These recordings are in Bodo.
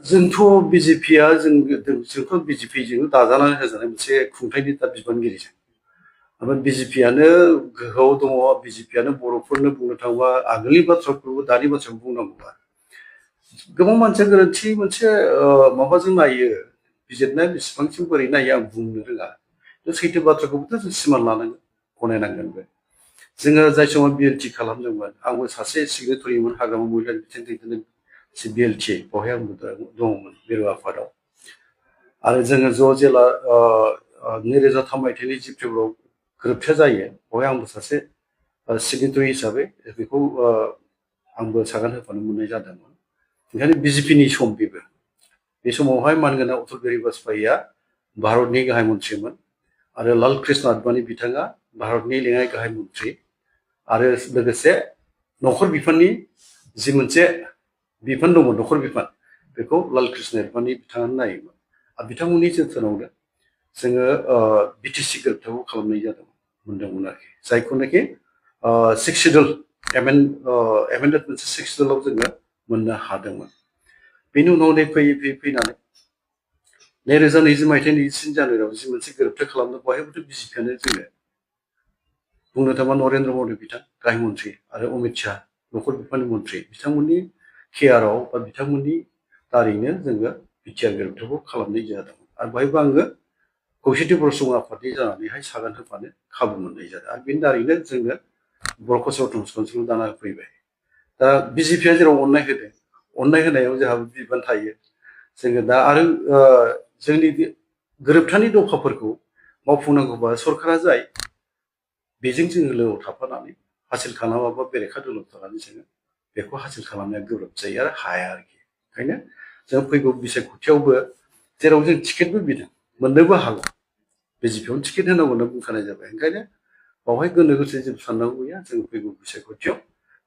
जोंथ' बिजेपिया जोंथ' बिजेपिजों दाजानानै होजानाय मोनसे खुंथायनि दा बिबानगिरिजों ओमफ्राय बिजेपियानो गोहोआव दङ बिजेपियानो बर'फोरनो बुंनो थाङोबा आगोलनि बाथ्राखौबो दानि बाथ्राखौ बुंनांगौबा गोबां मानसिया गोरोन्थि मोनसे माबाजों नायो बिजिरनाया बेसेबांसिम बोरै नायो आं बुंनो रोङा सैथो बाथ्राखौबोथ' जों सिमान लानांगोन गनायनांगोनबो जोङो जाय समाव बिएलटि खालामदोंमोन आंबो सासे सिग्नेटरिमोन हाग्रामा महिलारि बिथोन दैदेननाय बिएलटि बेवहाय आंबो दङमोन मिरु आफादाव आरो जोङो ज' जेला 2003 मायथाइनि जि फेब्रुआरियाव गोरोबथाया जायो बेवहाय आंबो सासे सिग्नेटरि हिसाबै बेखौ आंबो सागान होफानो मोननाय जादोंमोन ओंखायनो बिजेपिनि सम बेबो बे समावहाय मानगोनां अटल बिहारि बाजपेयीया भारतनि गाहाय मन्थ्रिमोन आरो लाल कृष्ण आडबाणी बिथाङा भारतनि लेङाइ गाहाय मन्थ्रि आरो लोगोसे नखर बिफाननि जि मोनसे बिफान दंमोन नखर बिफान बेखौ लाल कृष्ण आडबाणी बिथाङानो नायोमोन आरो बिथांमोननि जोथोनावनो जोङो बिटिसि गोरोबथाखौ खालामनाय मोनदोंमोन आरोखि जायखौनाखि सिक्स सिडुल एमेन्डेड मोनसे सिक्स सिडुलाव जोङो मोननो हादोंमोन बेनि उनाव फैयै फैनानै 2020 मायथाइनि 23 जानुवारियाव जि मोनसे गोरोबथा खालामदों बेवहायबोथ' बिजेपियानो जोङो बुंनो थाङोबा नरेन्द्र मदि बिथां गाहाय मन्थ्रि आरो अमित शाह नखर बिफाननि मन्थ्रि बिथांमोननि केयाराव बा बिथांमोननि दारैनो जोङो बिटिआर गोरोबथाखौ खालामनाय जादोंमोन आरो बेवहायबो आङो खौसेथि बर' सुबुं आफादनि जानानैहाय सागान होफानो खाबु मोननाय जादों आरो बेनि दारैनो जोङो बर' कच अट'नमास काउन्सिलाव दाना फैबाय दा बिजेपिया जेराव अननाय होदों अननाय होनायाव जोंहाबो बिबान थायो जोङो दा आरो जोंनि गोरोबथानि दफाफोरखौ मावफुंनांगौबा सरकारा जाय बेजों जोङो लोगोआव थाफानानै हासिल खालामाबा बेरेखा दोलोआव थानानै जोङो बेखौ हासिल खालामनाया गोब्राब जायो आरो हाया आरोखि ओंखायनो जों फैगौ बिसायख'थियावबो जेराव जों टिकेटबो बिदों मोननोबो हागौ बिजेपियावनो टिकेट होनांगौ होनना बुंखानाय जाबाय ओंखायनो बावहाय गोनो गोथो जेबो साननांगौ गैया जों फैगौ बिसायख'थियाव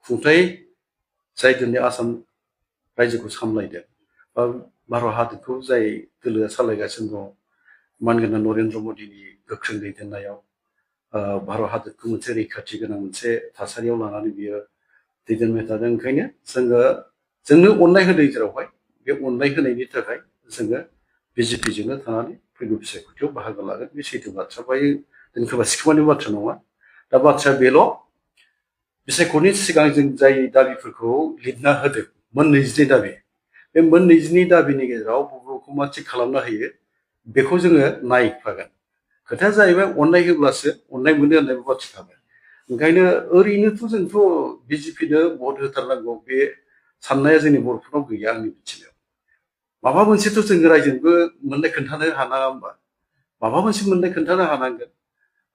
खुंथाय जाय दिनै आसाम रायजोखौ सामलायदों बा भारत हादरखौ जाय दोलोआ सालायगासिनो दङ मानगोनां नरेन्द्र मदिनि गोख्रों दैदेननायाव भारत हादरखौ मोनसे रैखाथि गोनां मोनसे थासारियाव लानानै बियो दैदेनबाय थादों ओंखायनो जोंनो अननाय होदों जेरावहाय बे अननाय होनायनि थाखाय जोङो बिजेपिजोंनो थानानै फैगौ बिसायख'थियाव बाहागो लागोन बे सैथो बाथ्रा बायो दोनखोबा सिखोमानाय बाथ्रा नङा दा बाथ्राया बेल' बिसायख'थिनि सिगां जों जाय दाबिफोरखौ लिरना होदों मोन 22 दाबि बे मोन 22 दाबिनि गेजेराव बबेखौ मा थिग खालामनो हायो बेखौ जोङो नायफागोन खोथाया जाहैबाय अननाय होब्लासो अननाय मोनो होननाय बाथ्रा थाबाय ओंखायनो ओरैनोथ' जोंथ' बिजेपिनो भट होथारनांगौ बे साननाया जोंनि बर'फोरनाव गैया आंनि मिथिनायाव माबा मोनसेथ' जोङो रायजोनोबो मोननाय खोन्थानो हानाङा होमबा माबा मोनसे मोननाय खोन्थानो हानांगोन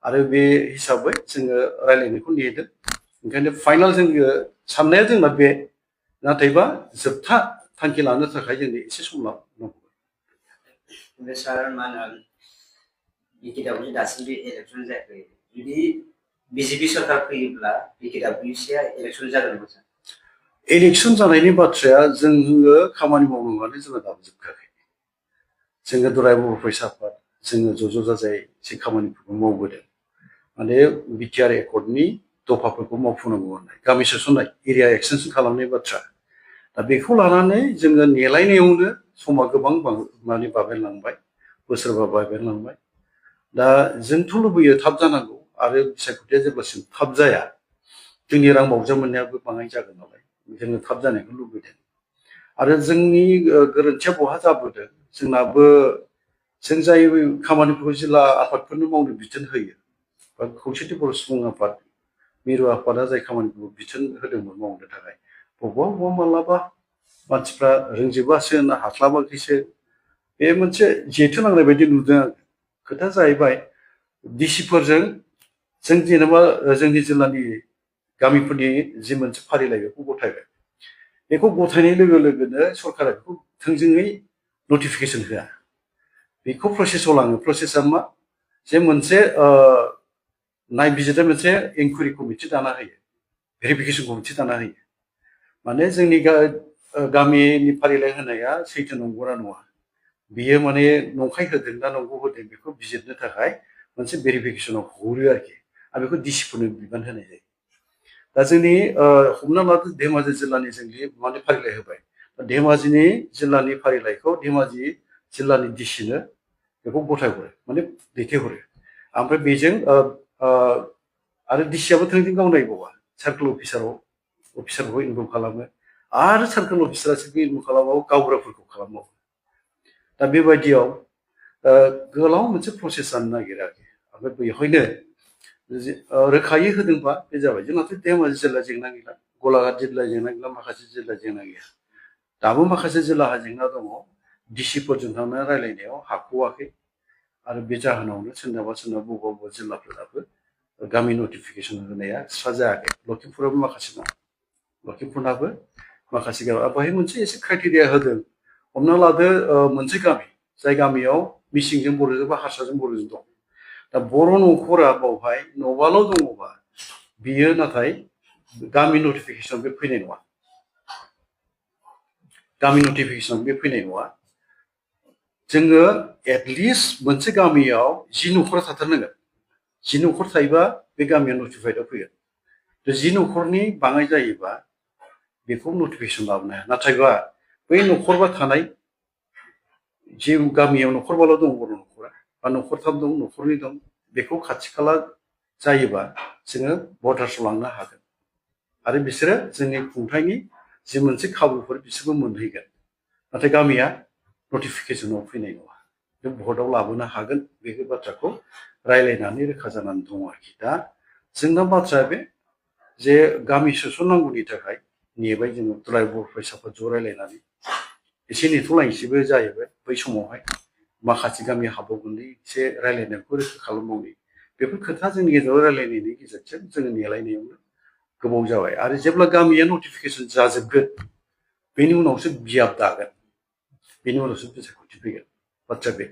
आरो बे हिसाबै जोङो रायलायनायखौ नेदों ओंखायनो फाइनाल जोङो साननाया जोंना बे नाथायबा जोबथा थांखि लानो थाखाय जोंनो एसे सम नांगौ सार मा होनो बिटिआरनि दासिमबो इलेक्सन जायाखै जुदि बिजेपि सरकार फैयोब्ला बिटिआरनिया इलेक्सन जागोन नामा इलेक्सन जानायनि बाथ्राया जोङो खामानि मावनांगौआनो जोंना दाबो जोबखायाखै जोङो दुलाराय बर' फरायसा आफाद जोङो ज' जाजाय जि खामानिफोरखौ मावबोदों माने बिटिआर एकर्डनि दफाफोरखौ मावफुंनांगौ होननाय गामि सोसननाय एरिया एक्सटेनसन खालामनाय बाथ्रा दा बेखौ लानानै जोङो नेलायनायावनो समा गोबां माने बाबेनलांबाय बोसोरबा बाबेनलांबाय दा जोंथ' लुबैयो थाब जानांगौ आरो बिसायख'थिया जेब्लासिम थाब जाया जोंनि रां बावजा मोननायाबो बाङाय जागोन नालाय जोङो थाब जानायखौ लुबैदों आरो जोंनि गोरोन्थिया बहा जाबोदों जोंनाबो जों जाय खामानिफोरखौ जिल्ला आफादफोरनो मावनो बिथोन होयो बा खौसेथि बर' सुबुं आफाद मिरु आफादा जाय खामानिफोरखौ बिथोन होदोंमोन मावनो थाखाय बबेबा मालाबा मानसिफ्रा रोंजोबासो ना हास्लाबाखैसो बे मोनसे जेथो नांनाय बायदि नुदों आं खोथाया जाहैबाय डिसिफोरजों जों जेनेबा जोंनि जिल्लानि गामिफोरनि जि मोनसे फारिलाइ बेखौ गथायबाय बेखौ गथायनाय लोगो लोगोनो सरकारा बेखौ थोंजोङै नटिफिकेसन होआ बेखौ प्रसेसआव लाङो प्रसेसआ मा जे मोनसे नायबिजिरनाय मोनसे इनकुवेरि कमिटि दाना होयो भेरिफिकेसन कमिटि दाना होयो माने जोंनि गामिनि फारिलाइ होनाया सैथो नंगौना नङा बियो माने नंखाय होदों ना नंगौ होदों बेखौ बिजिरनो थाखाय मोनसे भेरिफिकेसनाव हरो आरोखि आरो बेखौ डिसिफोरनो बिबान होनाय जायो दा जोंनि हमना लादो धेमाजि जिल्लानि जोंनि माने फारिलाइ होबाय धेमाजिनि जिल्लानि फारिलाइखौ धेमाजि जिल्लानि डिसिनो बेखौ गथायहरो माने दैथायहरो ओमफ्राय बेजों आरो डिसियाबो थोंजों गाव नायबावा सार्कोल अफिसारखौ इनभल्भ खालामो आरो सार्कोल अफिसारासो बे इनभल्भ खालामबावो गावबुराफोरखौ खालामबावो दा बेबायदियाव गोलाव मोनसे प्रसेस जानो नागिराखै ओमफ्राय बेवहायनो रोखायै होदोंबा बे जाबाय जोंनाथ' धेमाजि जिल्ला जेंना गैला गलाघाट जिल्ला जेंना गैला माखासे जिल्ला जेंना गैया दाबो माखासे जिल्लाहा जेंना दङ डिसिफोरजों थांनानै रायलायनायाव हाख'वाखै आरो बे जाहोनावनो सोरनाबा बबेबा जिल्लाफोराबो गामि नटिफिकेसन होनाया स्रा जायाखै लखिमपुराबो माखासे दं लखिमपुरनाबो माखासे बेवहाय मोनसे एसे क्राइटेरिया होदों हमना लादो मोनसे गामि जाय गामियाव मिसिंजों बर'जों बा हारसाजों बर'जों दं दा बर' न'खरा बावहाय न'बाल' दङबा बियो नाथाय गामि नटिफिकेसन बे फैनाय नङा गामि नटिफिकेसन बे फैनाय नङा जोङो एटलिस्ट मोनसे गामियाव 10 न'खरा थाथारनांगोन 10 न'खर थायोबा बे गामिया नटिफाइडआव फैगोन 10 न'खरनि बाङाय जायोबा बेखौ नटिफिकेसन लाबोनो हाया नाथायबा बै न'खरबा थानाय जे गामियाव न'खरबाल' दं बर' न'खरा बा न'खरथाम दं न'खरनै दं बेखौ खाथि खाला जायोबा जोङो भटार्सआव लांनो हागोन आरो बिसोरो जोंनि खुंथायनि जे मोनसे खाबुफोर बिसोरबो मोनहैगोन नाथाय गामिया नटिफिकेसनाव फैनाय नङा जों भटआव लाबोनो हागोन बे बाथ्राखौ रायलायनानै रोखा जानानै दङ आरोखि दा जोंना बाथ्राया बे जे गामि सोसननांगौनि थाखाय नेबाय जोङो दुलाय बर' फरायसाफोर ज' रायलायनानै एसे नेथ'लायनोसैबो जाहैबाय बै समावहाय माखासे गामि हाबबावगोनलै एसे रायलायनायखौ रोखा खालामबावनि बेफोर खोथा जोंनि गेजेराव रायलायनायनि गेजेरजों जोङो नेलायनायावनो गोबाव जाबाय आरो जेब्ला गामिया नटिफिकेसन जाजोबगोन बेनि उनावसो बियाब दागोन बेनि उनावसो बिसायख'थि फैगोन बाथ्राया बे